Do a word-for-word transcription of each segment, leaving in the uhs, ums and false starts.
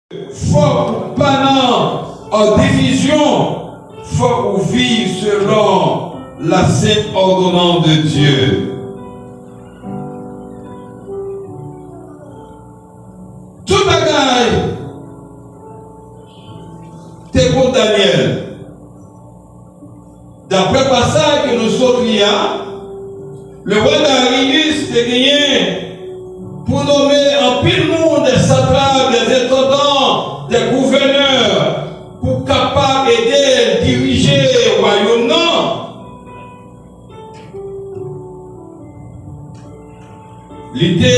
Fòk ou pa nan, an, divizyon. Fòk ou viv selon la sent òdonans de Dye. Tout bagay te kont Danyèl. Daprè pasaj ke nou sot li a, lewa Dariyis te genyen pou nonmen anpil moun, dè satrap, dè entandan, dè gouvènè, pou kapab ede l dirije wayòm nan. Li te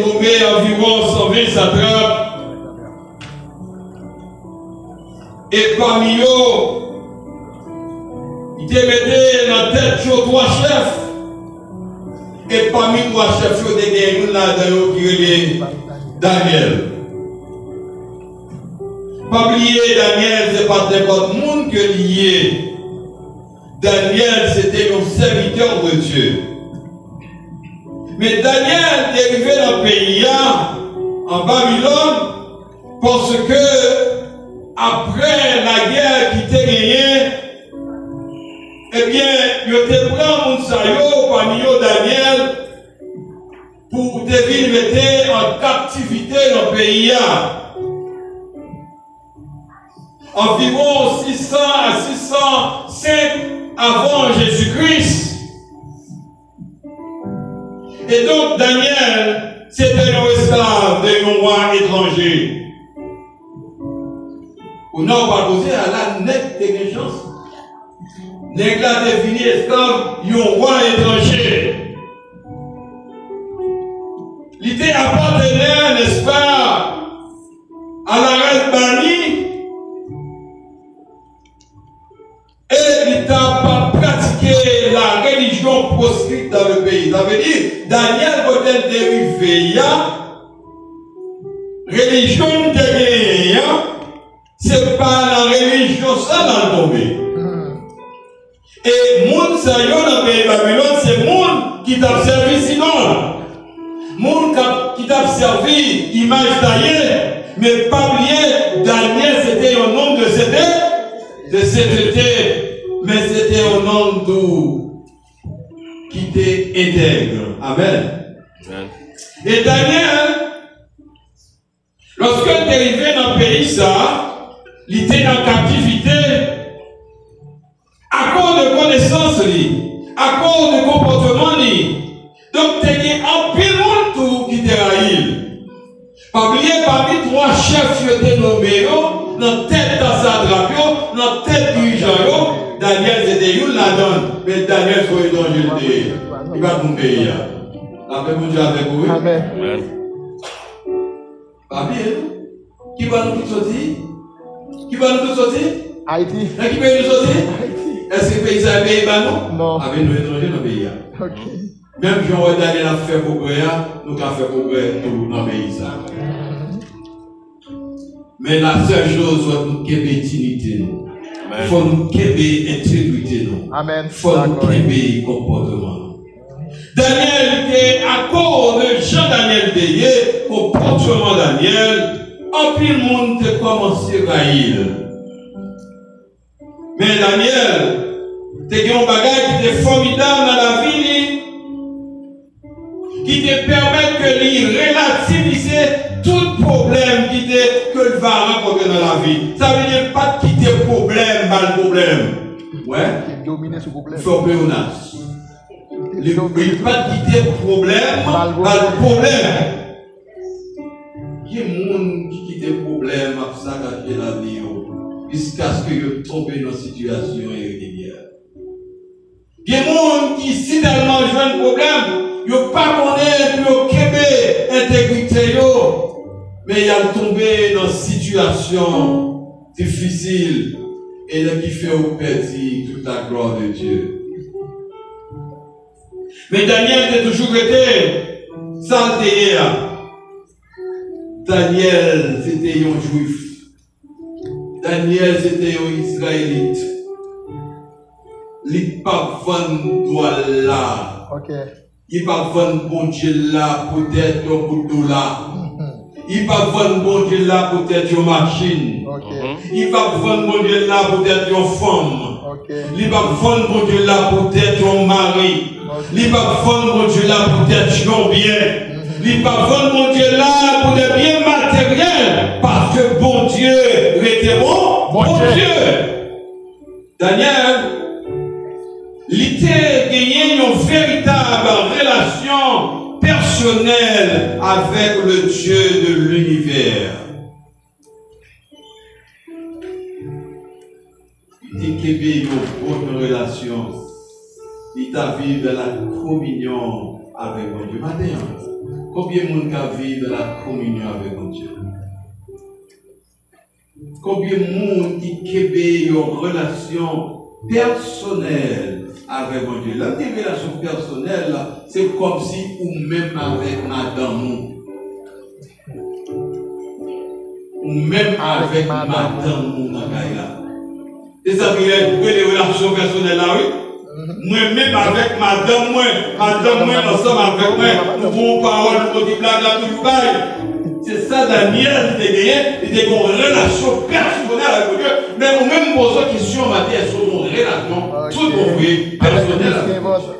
nonmen anviwon san ven satrap, e pami yo, li te mete nan tèt yo twa chèf, e pami twa chèf yo, te gen youn ladan yo ki rele Danyèl. Pa bliye, Danyèl se pa t nenpòt moun ke li ye. Danyèl se te yon sèvitè de Dye. Men Danyèl te rive nan peyi a, an Babilòn, paske aprè lagè ki te genyen, ebyen, yo te pran moun sa yo, pami yo Danyèl, pou te vin mete an kaptivite nan peyi a. Anviwon sis san a sis san senk avan Jezi Kris. E donk, Danyèl, se te yon esklav de yon wa etranje. Ou nan, ou pa poze, ala nèg te gen chans. Nèg la te vini esklav yon wa etranje. Li te apateni, nèspa, a la rès bani, e li t ap pratike la relijyon pwoskrit dan le peyi. Sa vle di, Danyèl, kote l te rive a, relijyon l te genyen an, se pa nan relijyon sa l al tonbe. E moun sa yo nan peyi Babilòn, se moun ki t ap sèvi zidòl. Moun k ap, ki t ap sèvi imaj taye, men pa bliye, Danyèl se te yon nonm de sente, de senteté, men se te yon nonm tou ki te entèg. Amèn. Amèn. E Danyèl, lòske l te rive nan peyi sa a, li te an kaptivite akoz de konesans li, akoz de konpòteman li. Donk, te gen anpil moun tou ki te rayi l. Pa bliye, pami twa chèf yo te nonmen yo, nan tèt satrap yo, nan tèt dirijan yo, Danyèl se te youn ladan l. Men Danyèl se yon etranje l te ye. Li pa t moun peyi a. Lapè Bondye avèk ou, wi. Amèn. Amèn. Pa bliye, non. Ki bò nou tout soti? Ki bò nou tout soti? Ayiti. Nan ki peyi nou soti? Ayiti. Èske peyi sa a peyi pa nou? Non. Avèk nou etranje nan peyi a. Ok. Menm jan w wè Daniel ap fè pwogrè a, nou ka fè pwogrè tou nan peyi sa a. Men la sèl choz, fò nou kenbe diyite nou. Amèn. Fò nou kenbe entegrite nou. Amèn. Fò nou kenbe konpòteman nou. Daniel, li te akoz de jan Daniel te ye, konpòteman Daniel, anpil moun te kòmanse rayi l. Men Daniel te gen yon bagay ki te fòmidab nan lavi li, ki te pèmèt ke li relativize tout pwoblèm ki te, ke l va rankontre nan lavi. Sa vle di, l pa t kite pwoblèm ba l pwoblèm. Wè? Li domine sou pwoblèm. Fè w pleyonas. Li, li pa t kite pwoblèm ba l pwoblèm. Gen moun ki kite pwoblèm ap sakaje lavi yo jiskaske yo tonbe nan sitiyasyon iregilye. Gen moun ki sitèlman jwenn pwoblèm, yo pa konnen pou yo kenbe entegrite yo, men y al tonbe nan sitiyasyon difisil, e lè ki fè yo pèdi tout la glwa de Dye. Men Daniel te toujou rete sa l te ye a. Daniel se te yon Jwif. Daniel se te yon Izrayelit. Li p ap vann dwa l la. Ok. Li p ap vann Bondye l la poutèt yon bout dola. Mhm. Li p ap vann Bondye l la poutèt yon machin. Ok. Li p ap vann Bondye l la poutèt yon fanm. Ok. Li p ap vann Bondye l la poutèt yon mari. Ok. Li p ap vann Bondye l la poutèt yon byen. Li p ap vann Bondye l la pou de byen materyèl, paske Bondye rete bon, Bondye. Bondye. Danyèl, li te genyen yon veritab relasyon pèsonèl avèk le Dieu de l'univers. Li te kenbe yon bon relasyon. Li ta viv nan la kominyon avèk Bondye. Maten an, konbyen moun ka viv nan la kominyon avèk Bondye? Konbyen moun ki kenbe yon relasyon pèsonèl avèk Bondye? Lè m di relasyon pèsonèl, se kòmsi ou menm avèk madanm ou. Ou menm avèk madanm ou nan kay la. Se sa ki rele relasyon pèsonèl la, wi. Mwen menm avèk madanm mwen, madanm mwen ansanm avèk mwen, nou gon pawòl, nou gon ti blag la toujou bay. Se sa Danyèl te genyen, li te gen yon relasyon pèsonèl avèk Bondye, men ou menm m poze w kesyon maten, èske w gen yon relasyon tout bon vre pèsonèl avèk Bondye?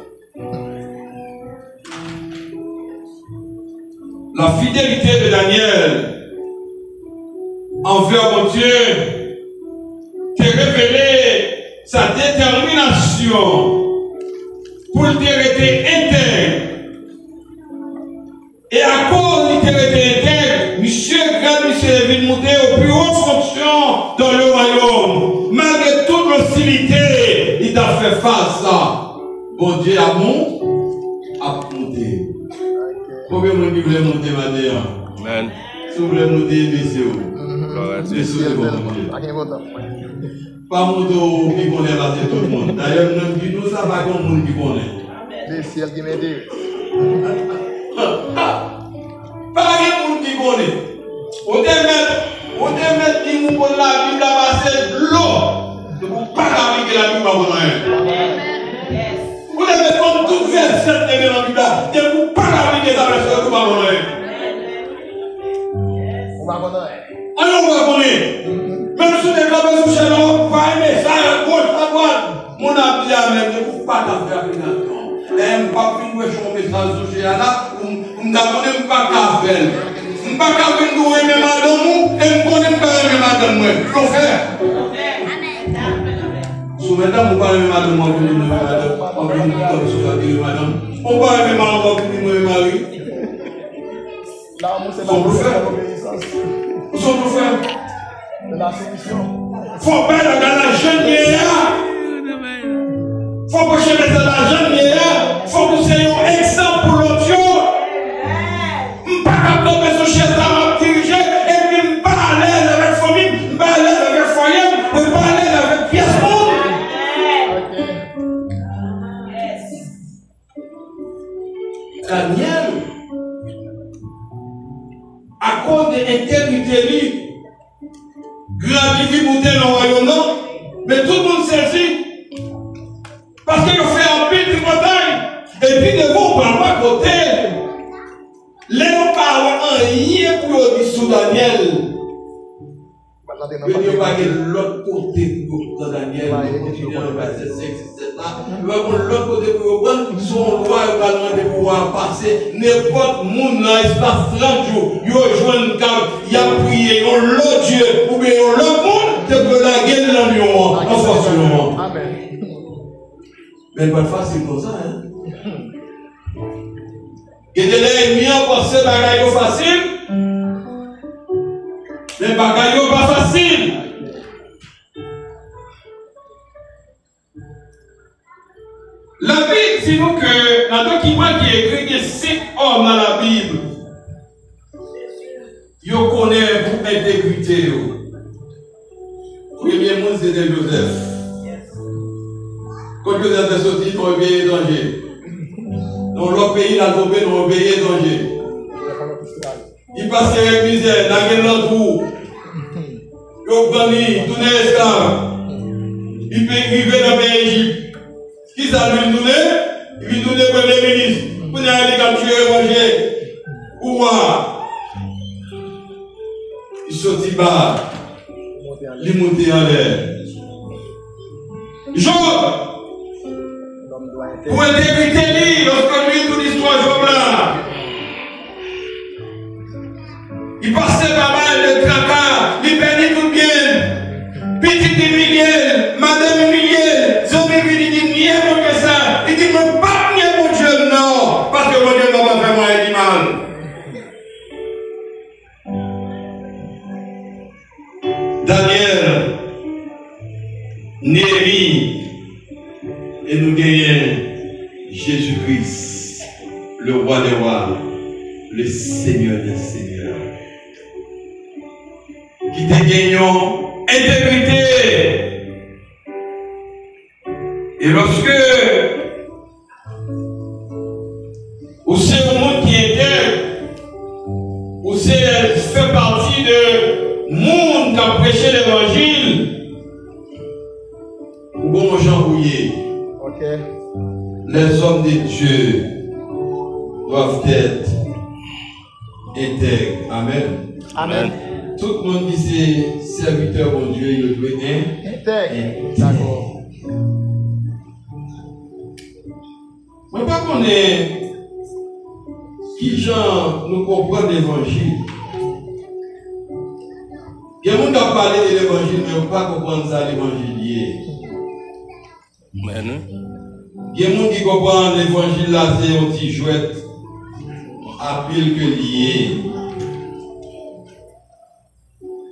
La fidélité de Daniel envers Bondye te revele sa detèminasyon pou l te rete entèg. E akoz li te rete entèg, misye, grad misye vin moute o pli wo fonksyon dan le wayòm. Malgre tout ostilite li t ap fè fas, Bondye amou ap moute. Konbyen moun ki vle monte maten an? Amen. Si w vle monte, bese w. Bese w devan Bondye. Pa montre w pi konnen pase tout moun. Dayè, menm ki nou sa pa gen moun ki konnen. Se syèl ki mete. Pa gen moun ki konnen. Ou te mèt, ou te mèt di moun konn Labib la pase dlo. Depi w pa ka aplike Labib, ou pa konn anyen. Ou te mèt konn tout vèsè ki te gen nan Bib la. Depi w pa ka aplike sa vèsè yo, ou pa konn anyen. Ou pa konn anyen. Anyen ou pa konnen. Menm si w te kanpe sou chèn nan, ou pa renmen sa, goch, adwat. Moun ap di amèn, men ou pa ka fè aplikasyon. Lè m p ap fin preche yon mesaj sou chèn la, m, m ta konnen m pa ka fè l. M pa ka vin di w renmen madanm ou, e m konnen m pa renmen madanm mwen. Blofè. Si w mèt dam ou pa renmen madanm, w ap vin di mwen renmen madanm, w ap vin di kòm si w ap renmen madanm. Ou pa renmen mari, w ap vin di mwen renmen mari. L'amour, c'est la première obéissance. Ou se blofè. C'est la soumission. Fò w bay lajan jan l ye a. Fò w preche mesaj la jan l ye a. Fò w se yon egzanp pou lòt yo. M pa ka kanpe sou chèz la, m ap dirije, epi m pa alèz avèk fanmi m, m pa alèz avèk fwaye m, mwen pa alèz avèk pyès moun. Danyèl, akoz de entegrite li, grad li vin moute nan wayòm nan, men tout moun sezi. Paske yo fè anpil tripotay, epi devan w pa wè kote. Lè yo pa wè anyen pou yo di sou Danyèl, yo di yo pa gen lòt kote pou yo pran Danyèl, yo kontinye nan vèsè senk, sis, sèt la. Yo pa gen lòt kote pou yo pran l, se yon lwa yo pral mande pou wa a pase. Nenpòt moun nan espas trant jou, yo jwenn kab, y ap priye yon lòt dye, oubyen yon lòt moun, te dwe lage l nan lyon an, nan fòs lyon an. Amèn. Men l pa t fasil konsa, en. Gen de lè ènmi an panse bagay yo fasil, men bagay yo pa fasil. Labib di nou ke nan dokiman ki ekri, gen senk òm nan Labib. Yo konnen pou entegrite yo. Premye moun se te Jozèf. Kot Jozèf te soti, nan yon peyi etranje. Nan yon lòt peyi, l al tonbe nan yon peyi etranje. Li pase mizè, lage l nan twou. Yo pran li, tounen esklav. Li pe-, rive nan peyi Ejip. Kisa l vin tounen? Li vin tounen premye minis. Kounye a, li k ap jere manje pou wa a. Soti ba, li moute anlè. Job, pou entegrite li, lòske n li tout istwa Job la, li pase pa mal de traka, li pèdi tout byen l, pitit imilye l, madanm imilye l, zanmi vini di, "Nye Bondye sa." Li di, "Mwen p ap nye Bondye m nan, paske Bondye m nan pa fè mwen anyen ki mal." Danyèl, Neyemi, e nou genyen Jezi Kris, le Roi des rois, le Seigneur des seigneurs, ki te gen yon entegrite. E lòske ou se yon moun ki entèg, ou se fè pati de moun k ap preche levanjil, ou gon jan ou ye. Ok. Les hommes de Dieu doivent être entèg. Amèn. Amèn. Tout moun ki se sèvitè Bondye, yo dwe en-, entèg. Entèg. Dakò. Mwen pa konnen kijan nou konprann levanjil. Gen moun k ap pale de levanjil, men yo pa konprann sa levanjil ye. Gen moun ki konprann levanjil la se yon ti jwèt, anpil ke li ye.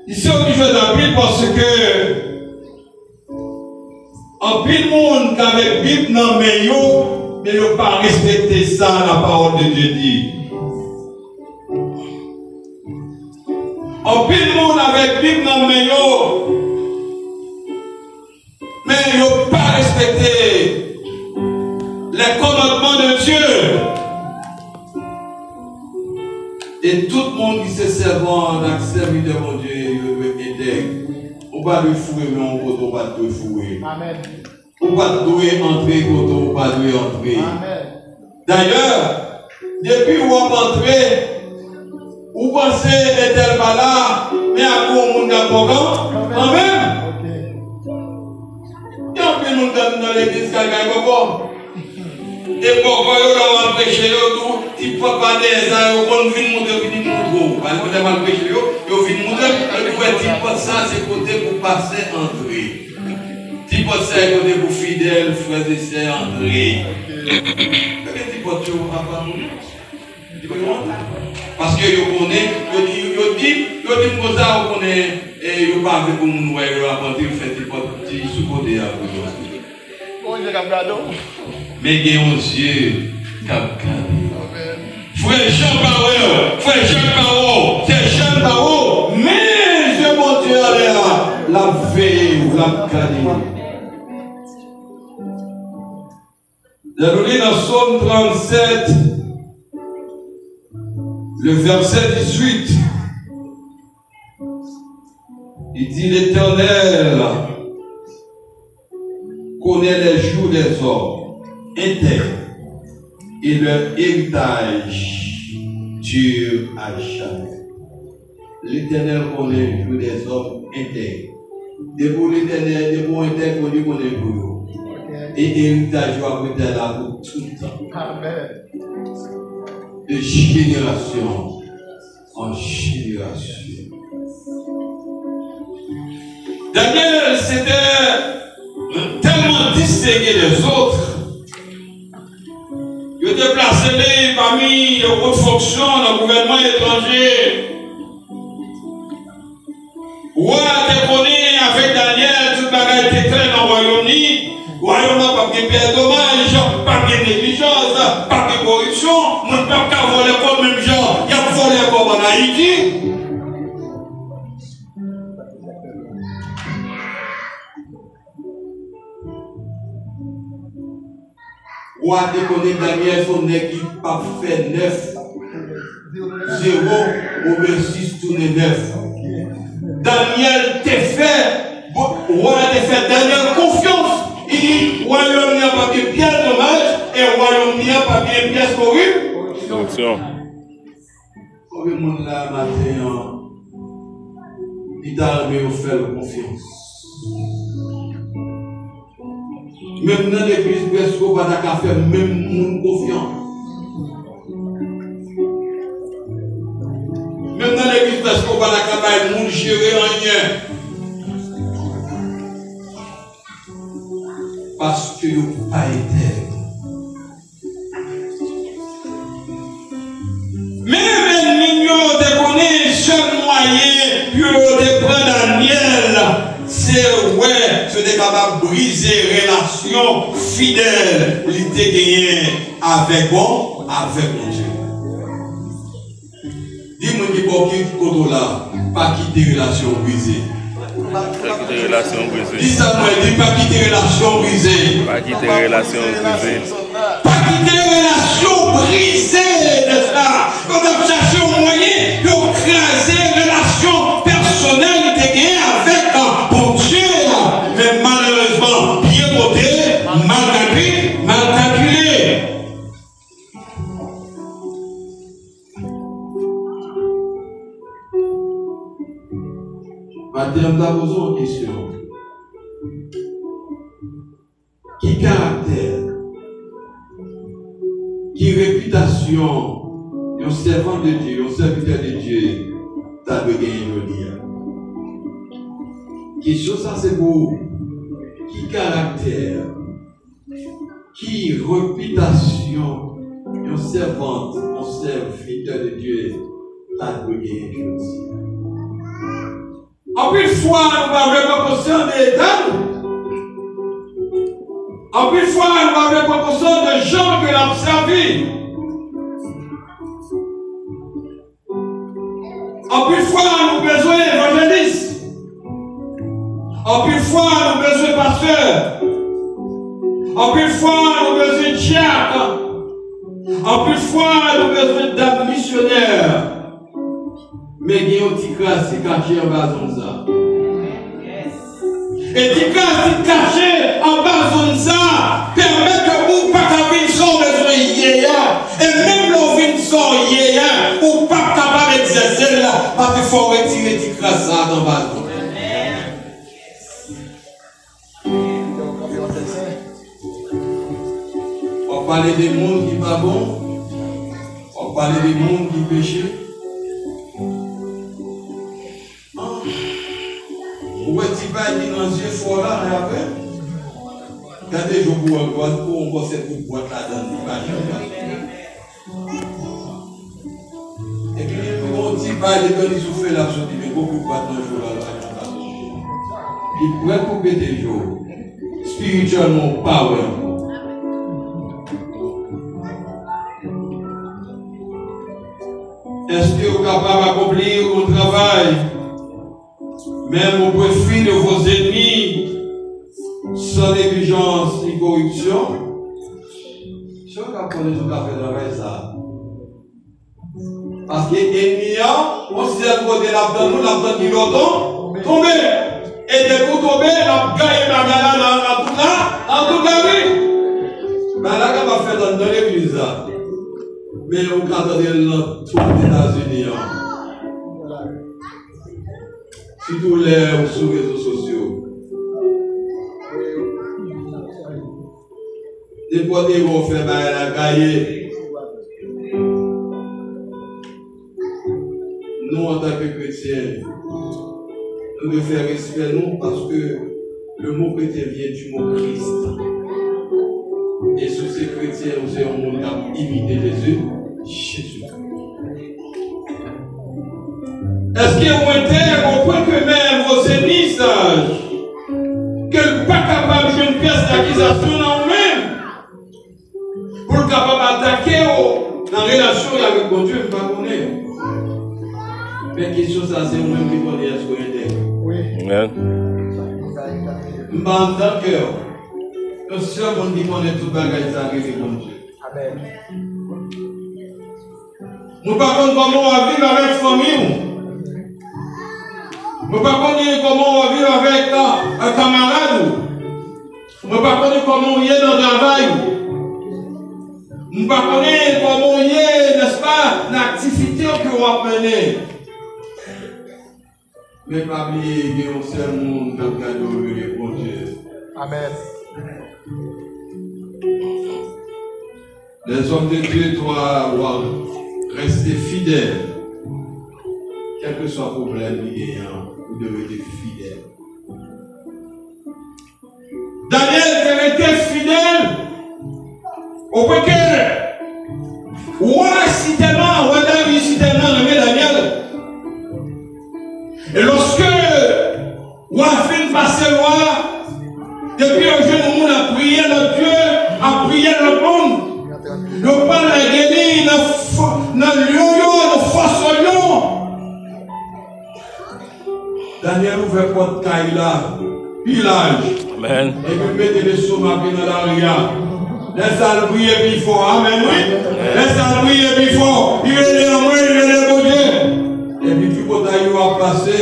Li se yon ti jwèt anpil paske anpil moun k avèk Bib nan men yo, men yo pa respekte sa la parole de Dieu dit. Anpil moun avèk Bib nan men yo, men yo pa respekte les commandements de Dieu. E tout moun ki se sèvant ak sèvitè Bondye, yo dwe entèg. Ou pa dwe foure men w kote w pa t dwe foure. Amèn. Ou pa t dwe antre kote w pa dwe antre. Amèn. Dayè, depi w ap antre, ou panse entèl pa la, men ak yon moun k ap bòkò kanmenm. Gen anpil moun k ap nan legliz k al bay bòkò. E bòkò yo, lè w al preche yo tou, ti pòt pa dèyè sa, yo konn vin montre, vin montre w. Paske lè w al preche yo, yo vin montre, yo di, "Wè, ti pòt sa, se kote pou pastè antre. Ti pòt sa, se kote pou fidèl, frè e sè antre." Yo gen ti pòt yo, papa, moun. Yo gen wont. Paske yo konnen, yo di, yo di, yo di m konsa, yo konnen, e yo pa vle pou moun wè yo ap antre, yo fè ti pòt, ti sou kote a pou yo antre. Gon zye k ap gade w. Men gen yon zye k ap gade w. Frè Jan pa wè w, frè Jak pa wè w, sè Jàn pa wè w, men zye Bondye anlè a, l ap veye w, l ap gade w. Lè nou li nan Sòm trannsèt, le vèsè dizuit, li di, L'Éternel connaît les jours des hommes intègres, et leur héritage dure à jamais. Letènèl konnen jou dèzòm entèg. Depi w Letènèl, depi w entèg, Bondye konnen jou yo. E eritaj yo ap rete la pou tout tan. Amèn. De génération en génération. Daniel, c'était tellement distingué des autres. Yo te plase li pami yo wot fonksyon nan gouvènman etranje. Wa a te konnen avèk Danyèl tout bagay te klè nan wayòm li. Wayòm nan p ap gen pyès domaj, p ap gen neglijans, p ap gen koripsyon, moun p ap ka vòlè kòb menm jan y ap vòlè kòb ann Ayiti. Wa te konnen Danyèl se yon nèg ki p ap fè nèf, zewo, oubyen sis tounen nèf. Danyèl te fè, wa a te fè Danyèl konfyans. Li di, wayòm li an p ap gen pyès domaj, e wayòm li an p ap gen pyès korip-, koripsyon. Konbyen moun la maten an, li ta renmen yo fè l konfyans. Menm nan legliz, prèske w pa ta ka fè menm moun konfyans. Menm nan legliz, prèske w pa ta ka bay moun jere anyen. Paske yo pa entèg. Men ènmi m yo te konnen sèl mwayen pou yo te pran Danyèl, se wè si yo te kapab brize relasyon fidèl li te genyen avèk bon, avèk Bondye. Di moun ki bò ki kote w la, pa kite relasyon w brize. Pa kite relasyon w brize. Di sa mwen, di pa kite relasyon w brize. Pa kite relasyon w brize. Pa kite relasyon w brize, nèspa? Yo t ap chache yon mwayen pou yo kraze relasyon pèsonèl li te genyen avèk Bondye a. Men malerezman, byen pote, mal kalki-, mal kalkile. Maten an, m ta poze w yon kesyon. Ki karaktè, ki repitasyon yon sèvant de Dye, yon sèvitè de Dye ta dwe genyen jodi a? Kesyon sa se pou ou. Ki karaktè, ki repitasyon yon sèvant, yon sèvitè de Dye ta dwe genyen jodi a? Anpil fwa, nou pa vle pran konsyan de eta nou. Anpil fwa, nou pa vle pran konsyan de jan ke n ap sèvi. Anpil fwa, nou bezwen evanjelis. Anpil fwa, nou bezwen pastè. Anpil fwa, nou bezwen dyak. Anpil fwa, nou bezwen dam misyonè. Men gen yon ti kras ki kache anba zòn sa. E ti kras ki kache anba zòn sa pèmèt ke ou pa ka vin sa w bezwen ye a. E menm lè w vin sa w ye a, ou p ap kapab egzèse l, paske fò w retire ti kras sa a anba zòn. W ap pale de moun ki pa bon. W ap pale de moun ki peche. Ou wè ti pay ki nan zye fò la, men apre, gade jou pou wè, pou wè, pou yon gwo sèt kout bwat ladan l, li pa janm pase. Epi li menm yon ti pay, li pran li sou fè, l ap soti, men gwo kout bwat nan jou la, l pa janm pase. Li prèt pou pete jou. Espirityèlman, ou pa wè ankò. Est-ce que vous êtes capable d'accomplir un travail, même au profit de vos ennemis, sans négligence ni corruption? Si w ka konnen si w ka fè travay sa. Paske enmi an, yon sèl kote l ap tann ou, l ap tann ki lò ton-, tonbe. E depi w tonbe, l ap gaye bagay la nan, nan tout la, nan tout lari. Bagay la kapab fèt anndan legliz la. Men ou ka tande l nan tout Etazini an. Sitou lè ou sou rezo sosyo. Nenpòt erè w fè, bagay la gaye. Nou, antanke kretyen, nou dwe fè respè nou, paske le mot chrétien vient du mot Christ. E si w se kretyen, ou se yon moun k ap imite Jezi, Jezikri. Est-ce que vous êtes au point que même vos ennemis sachent que l pa kapab jwenn pyès akizasyon nan ou menm? Pou l kapab atake w nan relasyon w avèk Bondye, m pa konnen. Men kesyon sa, se ou menm ki konnen èske w entèg. Amèn. M pa anndan kè w. Yon sèl moun ki konnen tout bagay sa rele Bondye. Amèn. Mwen pa konn kòman w ap viv avèk fanmi w. Mwen pa konnen kòman w ap viv avèk, a, a kamarad ou. Mwen pa konnen kòman w ye nan travay ou. Mwen pa konnen kòman w ye, nèspa, nan aktivite w ke w ap mennen. Men pa bliye, gen yon sèl moun k ap gade w, yo rele Bondye. Amèn. Les hommes de Dieu, toi, ou a reste fidèl. Kèlkeswa pwoblèm li genyen an, ou dwe rete fidèl. Danyèl te rete fidèl, opwen ke wa Sitèman, wa Darius Sitèman renmen Danyèl. E lòske wa fin pase lwa, depi yo jwenn yon moun ap priye lòt dye, ap priye lòt moun, yo pral lage li nan fò-, nan lyon yo, nan fòs lyon. Danyèl ouvè pòt kay la pi laj. Amèn. Epi l mete lestomak li nan lari a. Lè sa l priye pi fò. Amèn, wi. Lè sa l priye pi fò. Li rele anmwe, li rele Bondye. Epi tripotay yo ap pase.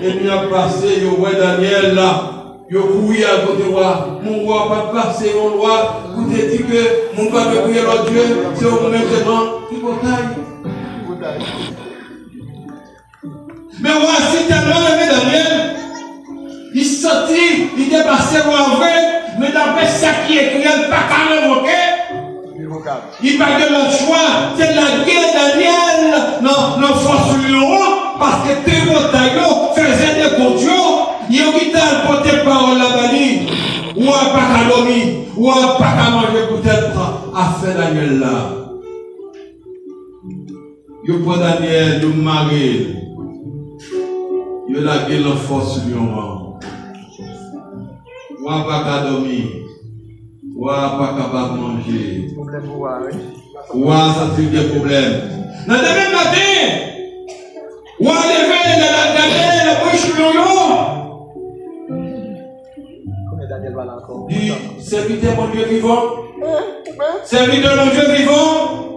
Epi y ap pase, yo wè Danyèl la. Yo kouri al kote wa. Mon wa, pa t pase yon lwa pou te di ke moun pa dwe priye lòt dye. Se ou menm sèlman. Tripotay. Men wa Sitèman renmen Danyèl, li santi li te pase lwa vre, men daprè sa ki ekri a, l pa ka revoke. Li pa gen lòt chwa, se lage Danyèl nan, nan fòs lyon an, paske tripotay yo, fèzè de kont yo, yo ki t al pote pawòl la ba li. Wa pa ka dòmi, wa pa ka manje poutèt afè Danyèl la. Yo pran Danyèl, yo mare l. Yo lage l nan fòs lyon an. Wa pa ka dòmi. Wa pa kapab manje. Pwoblèm pou wa, wi. Wa santi l gen pwoblèm. Nan demen maten, wa leve, lè l al gade nan bouch lyon yo. Di, sèvitè Bondye vivan. Sèvitè Bondye vivan.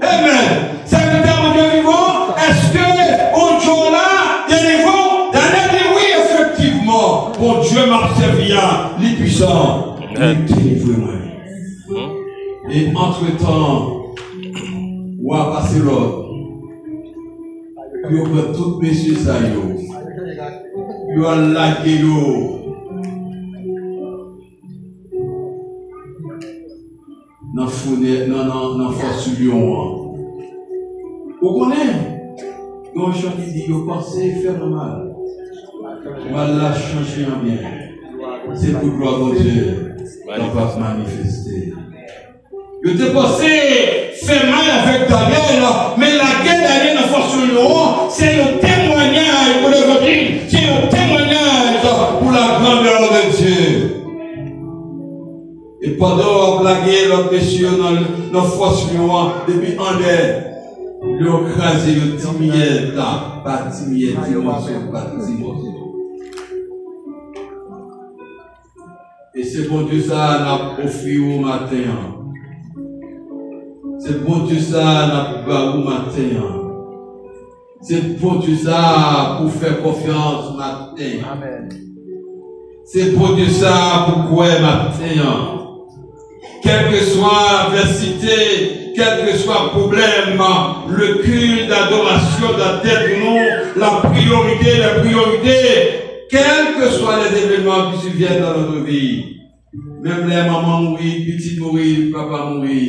Amèn. Sèvitè Bondye vivan. Èske Bondye w la delivre w? Danyèl di, wi, efektivman, Bondye m ap sèvi a, li pwisan. Li delivre mwen. E antretan, wa pase lòd pou yo pran tout mesye sa yo, pou yo al lage yo nan founè, nan, nan, nan fòs lyon an. Ou konnen, gen yon chan ki di, yo panse fè mwen mal. Mal la chanje an byen. Se pou glwa Bondye kapab manifeste. Yo te panse fè mal avèk Danyèl, men lage Danyèl nan fòs lyon an, se yon temwayaj pou levanjil, se yon temwayaj pou la grandeur de Dieu. E pandan w ap lage lòt mesye yo nan, nan fòs lyon an, depi anlè, lè yo kraze yo ti miyè ta, pa ti miyè, ti mòso pa ti mòso. E se Bondye sa a n ap ofri w maten an. Se Bondye sa a n ap ba ou maten an. Se Bondye sa a pou fè konfyans maten an. Amèn. Se Bondye sa a pou kwè maten an. Kèlkeswa advèsite, kèlkeswa pwoblèm, le culte d'adoration doit être, nou, la priorité des priorités, quels que soient les événements qui surviennent dans notre vie. Menm lè manman mouri, pitit mouri, papa mouri,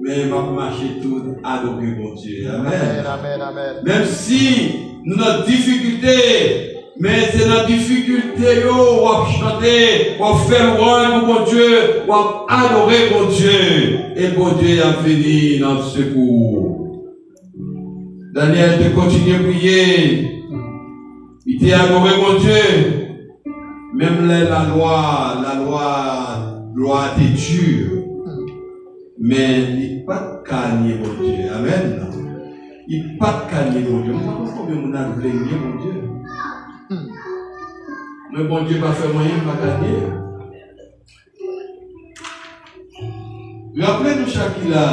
men m ap mache tou adore Bondye. Amèn. Amèn, amèn, amèn. Menm si nou nan difikilte, men se nan difikilte yo w ap chante, w ap fè lwanj pou Bondye, w ap adore Bondye, e Bondye ap vini nan sekou ou. Danyèl te kontinye priye, li te adore Bondye, menm lè lalwa, lalwa, lwa a te di, men li pa t ka nye Bondye. Amèn. Li pa t ka nye Bondye. Mwen pa konn konbyen moun nan vle nye Bondye. Men Bondye pa fè m anyen m pa ka nye. Raple nou chak ki la,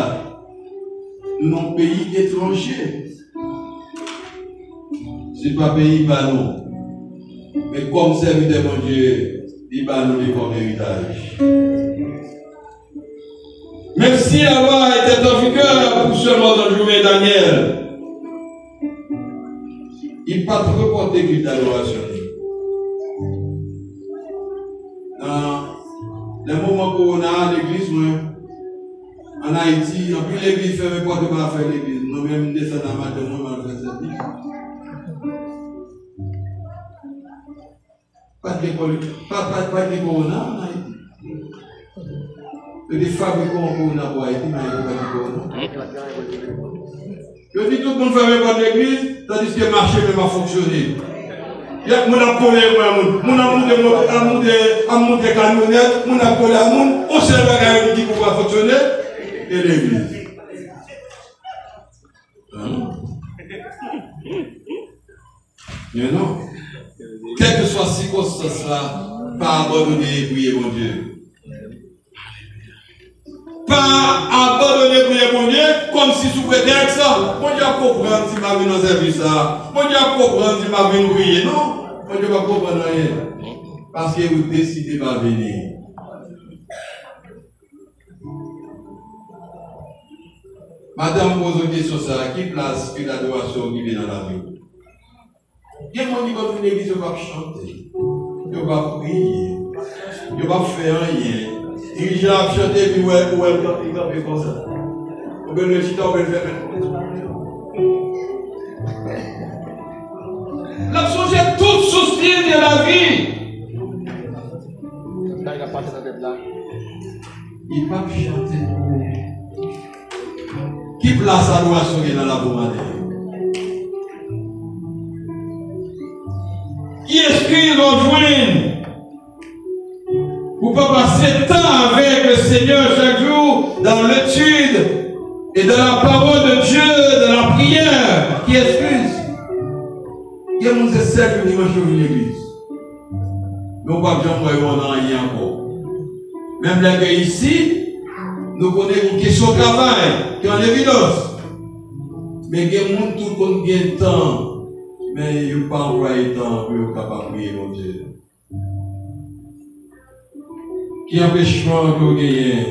nou nan peyi etranje. Se pa peyi pa nou. Men kòm sèvitè Bondye, li ba nou li kòm eritaj. Menm si la loi était en vigueur pour seulement un jour, Daniel, li pa t repòte kit adorasyon li. Kòman kowona a legliz mwen? Ann Ayiti, anpil legliz fèmen pòt yo pa fè legliz. Mwen menm, m desann a madanm mwen, m al fè sèvis. Pa t gen kòli-, pa, pa, pa t gen kowona ann Ayiti. Yo te fabrike yon kowona pou Ayiti, men Ayiti pa t gen kowona. Yo di tout moun fèmen pòt legliz, tandiske mache menm ap fonksyone. Y ap moun ap kole mwen moun. Moun ap moute mot-, ap moute, ap moute kamyonèt, moun ap kole a moun, yon sèl bagay yo di ki pou pa fonksyone, e legliz. Men non. Kèlkeswa sikonstans la, pa abandone priye Bondye. Pa abandone priye Bondye kòmsi sou pretèks Bondye ap konprann si m pa vin nan sèvis la. Bondye ap konprann si m pa vin priye. Non, Bondye p ap konprann anyen. Paske ou deside pa vini. Madanm poze w kesyon sa a, ki plas ke ladorasyon okipe nan lavi w? Gen moun ki konn vin legliz, yo p ap chante, yo p ap priye, yo p ap fè anyen. Dirijan ap chante, epi ou wè, ou wè l kanpe, kanpe konsa. Ou byen chita, ou byen fèmen l konsa. L ap sonje tout sous li de lavi. Li p ap chante pou ou. Ki plas adorasyon gen nan lavi w maten? Ki eskiz w ap jwenn pou pa pase tan avèk le Seigneur chaque jour dans l'étude et dans la parole de Dieu, dans la prière? Ki eskiz? Gen moun se sèl dimanch yo vin legliz. Men w p ap janm wè yo nan anyen ankò. Menm lè ke isi, nou konnen yon kesyon travay ki an evidans. Men gen moun tou konn gen tan, men yo pa anplwaye tan pou yo kapab priye Bondye. Ki anpechman ke w genyen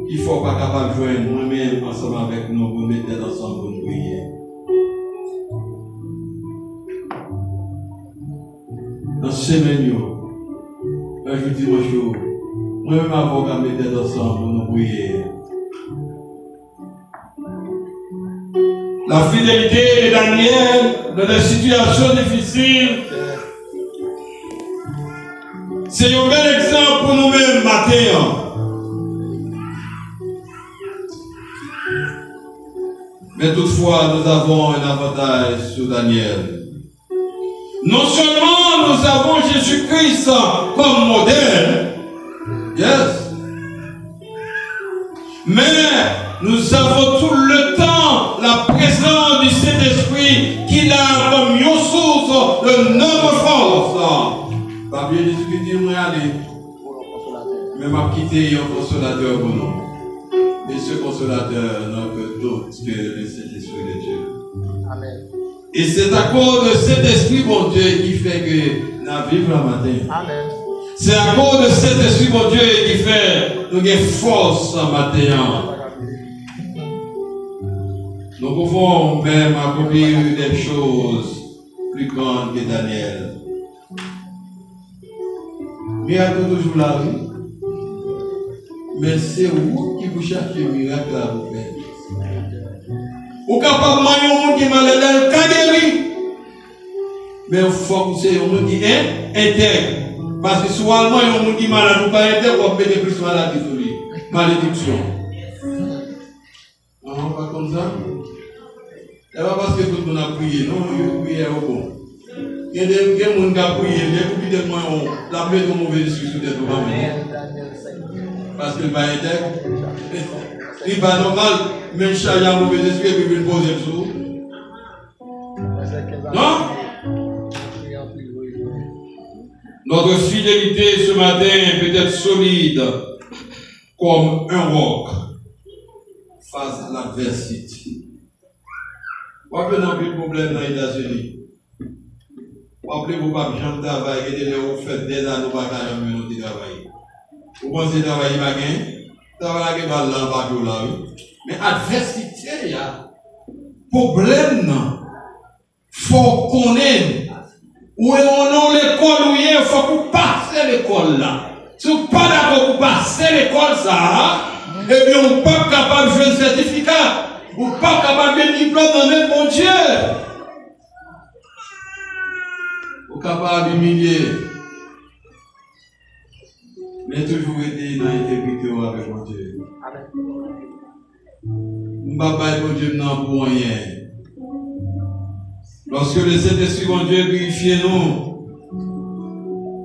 ki fè w pa kapab jwenn mwen menm ansanm avèk nou pou n met tèt ansanm pou n priye? Nan semèn yo, nan jou dimanch yo, mwen menm avè w ka met tèt ansanm pou nou priye. La fidélité de Daniel dans des situations difficiles, se yon bèl egzanp pou nou menm maten an. Mais toutefois, nous avons un avantage sur Daniel. Non seulement nous avons Jésus-Christ comme modèle, yes, mais nous avons tout le temps la présence du Saint-Esprit qui est là comme une source de notre force. Papye Jezikri di mwen ale, men m ap kite yon konsolatè pou nou. Et ce consolateur n'a que d'autre que le Saint-Esprit de Dieu. Amen. E se akoz de Sentespri Bondye ki fè ke n ap viv la maten. Amen. Se akoz de Sentespri Bondye ki fè nou gen fòs maten an. Nous pouvons même accomplir des choses plus grandes que Daniel. Mirak yo toujou la, wi. Men se ou ki pou chache mirak la pou fè. Ou kapab manyen yon moun ki malad la, l ka geri. Men fòk ou se yon moun ki en-, entèg. Paske si w al manyen yon moun ki malad, ou pa entèg, w ap mete plis maladi sou li. Malediksyon. Non, pa konn sa. E pa paske tout moun ap priye, non, yo priyè yo bon. Gen de, gen moun k ap priye, depi w kite l manyen w, l ap mete yon move lespri sou tèt ou, pa menm. Paske l pa entèg. Li pa nòmal, men chaj a move lespri epi vin poze l sou ou. Non? Notre fidélité ce matin peut être solide comme un roc face à l'adversité. W ap jwenn anpil pwoblèm nan Etazini. W ap leve, w p ap janm travay, gen de lè ou fè dèzane ou pa ka janm jwenn yon ti travay. Ou panse travay li pa gen? Travay la gen bal la anba pye w la, wi. Men advèsite a, pwoblèm nan, fò w konnen, ou e ou nan lekòl ou ye, fòk ou pase lekòl la. Si w pa pase lekòl sa a, ebyen, ou p ap kapab jwenn sètifika. Ou p ap kapab jwenn diplòm nan men Bondye. Ou kapab imilye, men toujou rete nan entegrite w avèk Bondye. Amèn. M p ap bay Bondye m nan pou anyen. Lòske Lesentespri Bondye pirifye nou,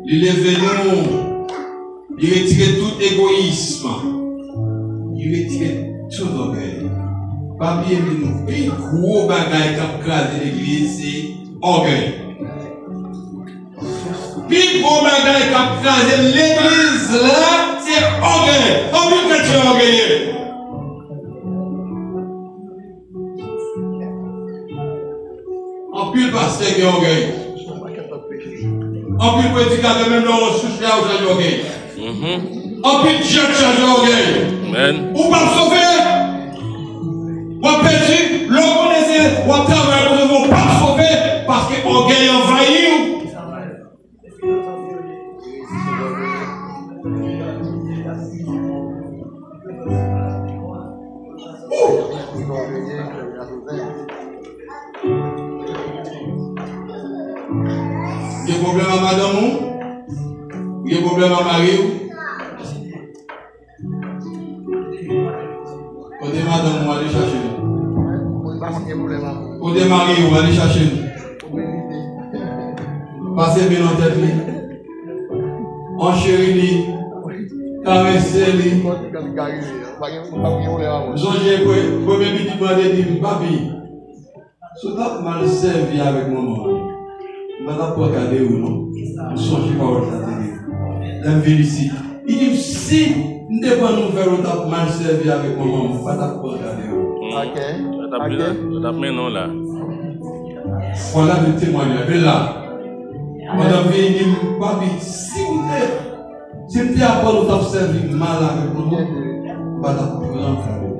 li leve nou, li retire tout egoyis, li retire tout ògèy. Pa bliye, men nou, pi gwo bagay k ap kraze legliz, se ògèy. Pi gwo bagay k ap kraze legliz la, se ògèy. Anpil kretyen ògeye. Anpil pastè gen ògèy. Anpil predikatè, menm lè w sou chè a, ou chanje ògèy. Anpil djak chanje ògèy. Ou p ap sove. W ap pèdi. Lè w konnen se w ap travay pou sove, ou p ap sove. Paske ògèy anvayi w. Ou gen pwoblèm ak madanm ou? Ou gen pwoblèm ak mari w? Kote madanm ou, ale chache l. Kote mari ou, ale chache l. Pase men nan tèt li. Ancheri li. Karese li. Sonje pre-, premye pitit mwen te di m, "Papi, si w t ap mal sèvi avèk manman an, m pa t ap pran ka de ou non." M sonje pawòl sa te di. Lè m vin isit, li di m, "Si m te pran nouvèl ou t ap mal sèvi avèk manman m, m pa t ap pran ka de ou." Ok. Yo t ap mennen w la. Vwala de temwanyaj. Men la, madanm vini di m, "Papi, si w te, si m te aprann ou t ap sèvi mal avèk manman, m pa t ap pran ka de ou."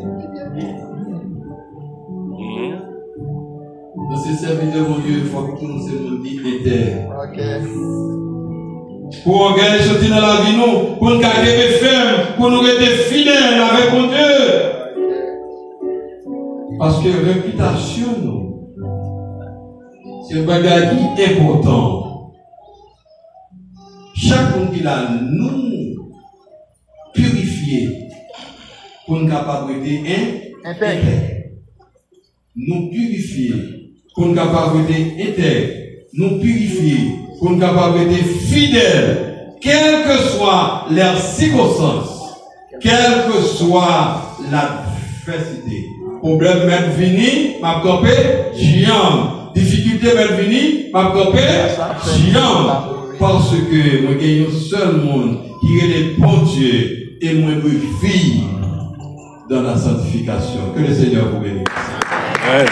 Nan se sèvitè Bondye, fòk nou se moun ki entèg. Ok. Pou ògèy soti nan lavi nou, pou n ka kenbe fèm, pou nou rete fidèl avèk Bondye. Paske repitasyon nou, se yon bagay ki enpòtan. Chak moun ki la, nou pirifye pou n kapab rete en-, entèg. Nou pirifye pou n kapab rete entèg. Nou pirifye pou n kapab rete fidèl, kèlkeswa lè sikonstans, kèlkeswa ladvèsite. Pwoblèm mèt vini, m ap kanpe dyanm. Difikilte mèt vini, m ap kanpe dyanm. Paske mwen gen yon sèl moun ki rele Bondye e mwen dwe viv dans la sanctification. Que le Seigneur vous bénisse. Amen.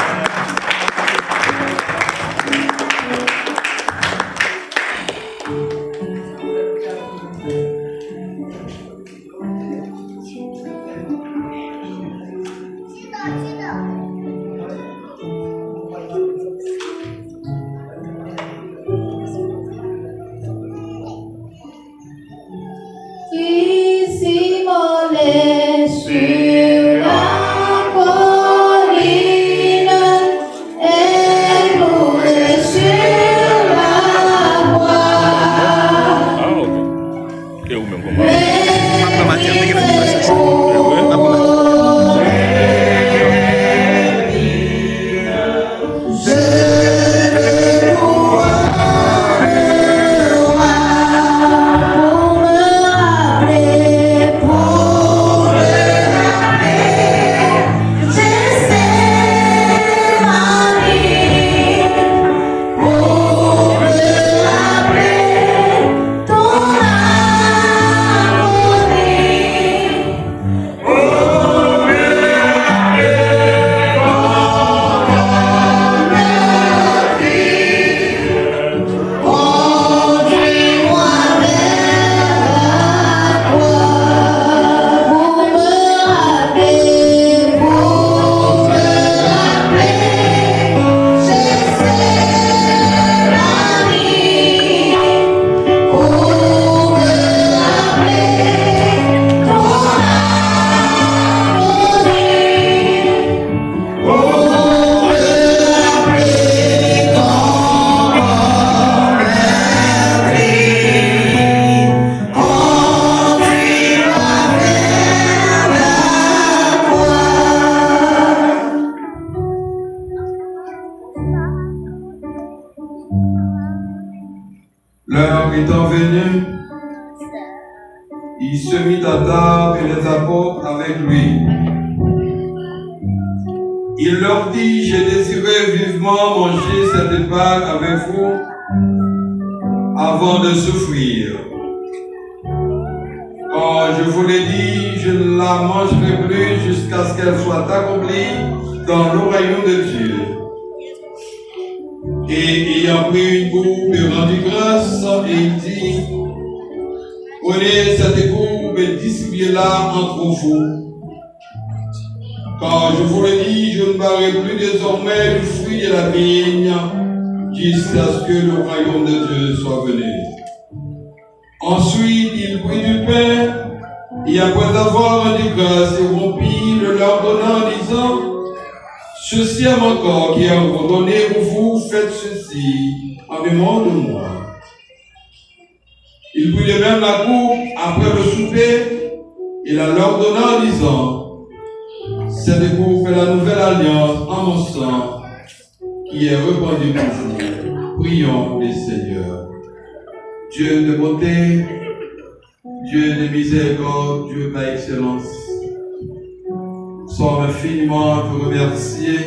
Qui s'immolait sur la colline et mourut sur la croix. Ah, ok. E ou menm kòman? L'heure étant venue, il se mit à table et les apôtres avec lui. Il leur dit, j'ai désiré vivement manger cette Pâque avec vous avant de souffrir. Or, je vous le dis, je ne la mangerai plus jusqu'à ce qu'elle soit accomplie dans le royaume de Dieu. Et ayant pris une coupe, il rendit grâce et il dit, prenez cette coupe et distribuez-la entre vous. Car je vous le dis, je ne boirai plus désormais du fruit de la vigne jusqu'à ce que le royaume de Dieu soit venu. Ensuite, il prit du pain et après avoir rendu grâce, il rompit, le leur donna en disant, ceci est mon corps qui est donné pour vous, faites ceci en mémoire de moi. Il prit de même la coupe après le souper et la leur donna en disant, cette coupe est la nouvelle alliance en mon sang qui est répandu pour vous. Prions le Seigneur. Dieu de bonté, Dieu de miséricorde, Dieu par excellence, nous sommes infiniment te remercier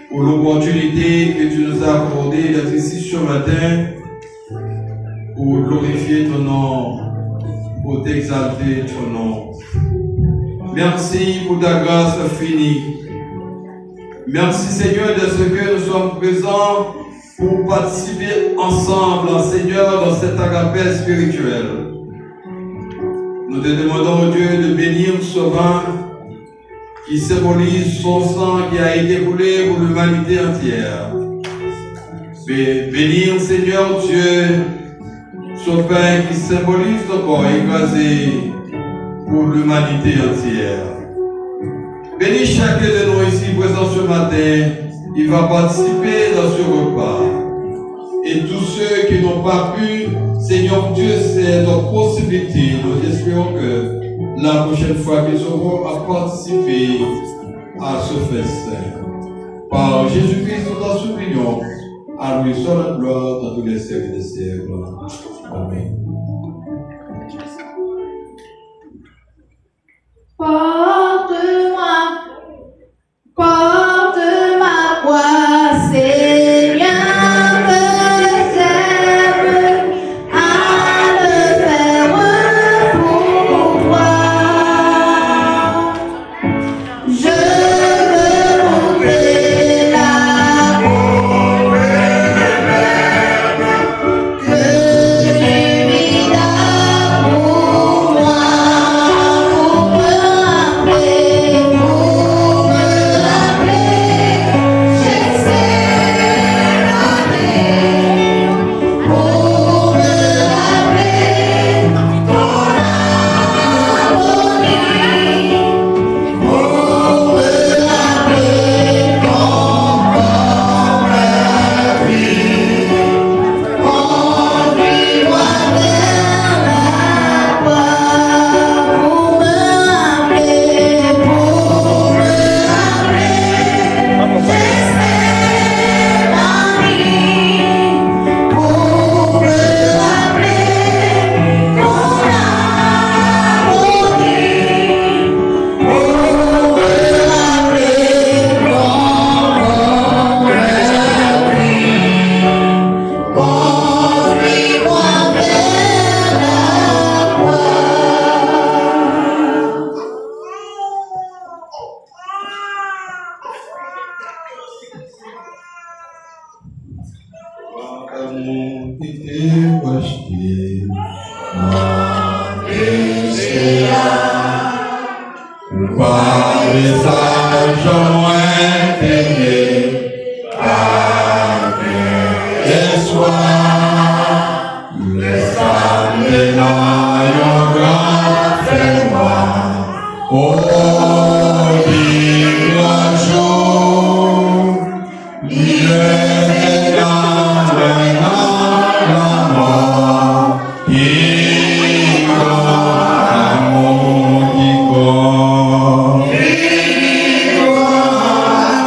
pour l'opportunité que tu nous as accordée d'être ici ce matin pour glorifier ton nom, pour t'exalter ton nom. Merci pour ta grâce infinie. Merci Seigneur de ce que nous sommes présents pour participer ensemble, Seigneur, dans cet agapé spirituel. Nous te demandons, Dieu, de bénir ce vin qui symbolise son sang qui a été coulé pour l'humanité entière. Bé- Bénir, Seigneur Dieu, ce pain qui symbolise ton corps écrasé pour l'humanité entière. Bénis chacun de nous ici présents ce matin qui va participer dans ce repas. Et tous ceux qui n'ont pas pu, Seigneur Dieu, cette possibilité, nous espérons que la prochaine fois qu'ils auront à participer à ce festin. Par Jésus-Christ, nous t'en supplions. À lui soit la gloire dans tous les siècles des siècles. Amen. Porte-moi, porte ma croix, Seigneur, que j'aime à le faire pour toi. Je veux porter la pauvre que tu vis pour moi, pour me rappeler, pour me rappeler, je sais donner, pour me rappeler ton amour. Amour qui te racheté, ma péché a. Kwa mesaj mwen te ye, avèk espwa, lè sa m te nan yon gran fènwa, o, li gran jou. Li leve nan mwen nan lanmò, pi gran amou ki kò. Pi gran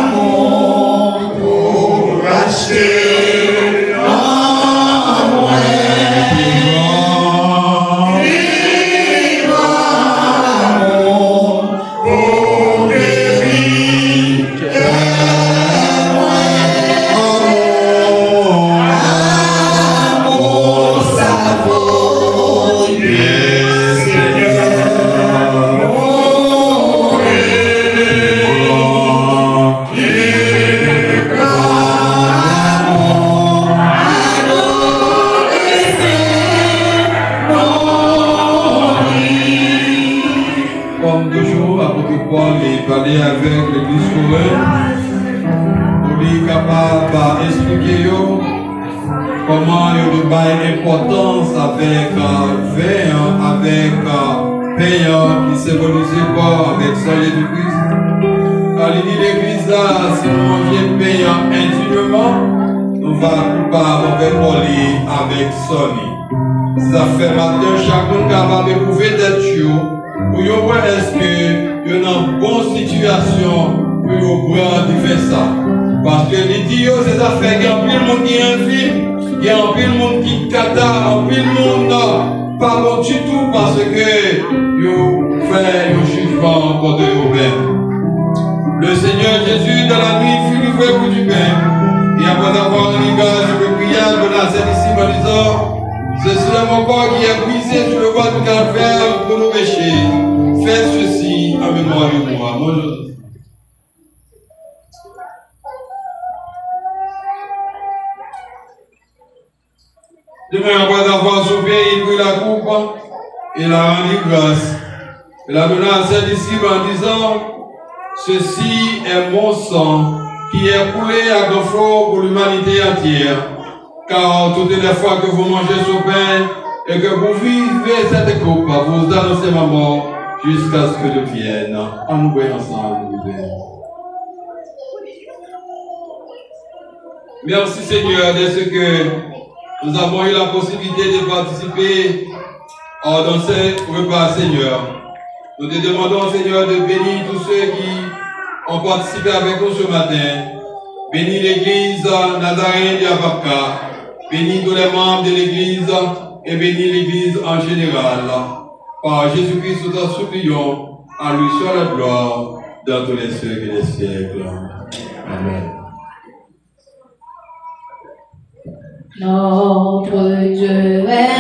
Yo bay enpòtans avèk, euh, ven an, avèk, euh, pen an ki senbolize kò avèk san Jezi Kris. Kan li di legliz la, si nou manje pen an endibman, nou va koupab anvè kò li avèk san li. Sa fè maten, chak moun kapab epwouve tèt yo, pou yo wè èske yo nan bon sitiyasyon pou yo pran dife sa. Paske li di yo, se zafè gen anpil moun ki enfim, gen anpil moun ki kata, anpil moun pa bon ditou paske yo fè yon jijman kont yo menm. Le Seigneur Jésus, dans la nuit, fut livré pour du pain, et après avoir rendu grâce, il le pria, donna à ses disciples en disant, ceci est mon corps qui est brisé sur le bois du calvaire pour nos péchés. Faites ceci en mémoire de moi. Bonjour. De même, après avoir soupé, il prit la coupe et la rendit grâce. Il la donna à ses disciples en disant, ceci est mon sang qui est coulé à grand flot pour l'humanité entière. Car toutes les fois que vous mangez ce pain et que vous buvez cette coupe, vous annoncez ma mort jusqu'à ce que je vienne. Ann nou bwè ansanm, nou bwè. Merci Seigneur de ce que nous avons eu la possibilité de participer, euh, dans ce repas, Seigneur. Nous te demandons, Seigneur, de bénir tous ceux qui ont participé avec nous ce matin. Bénis l'église, euh, Nazarene de Apapka. Bénis tous les membres de l'église et bénis l'église en général. Par Jésus-Christ, nous t'en supplions. À lui soit la gloire dans tous les siècles des siècles. Amen. Notre Dieu est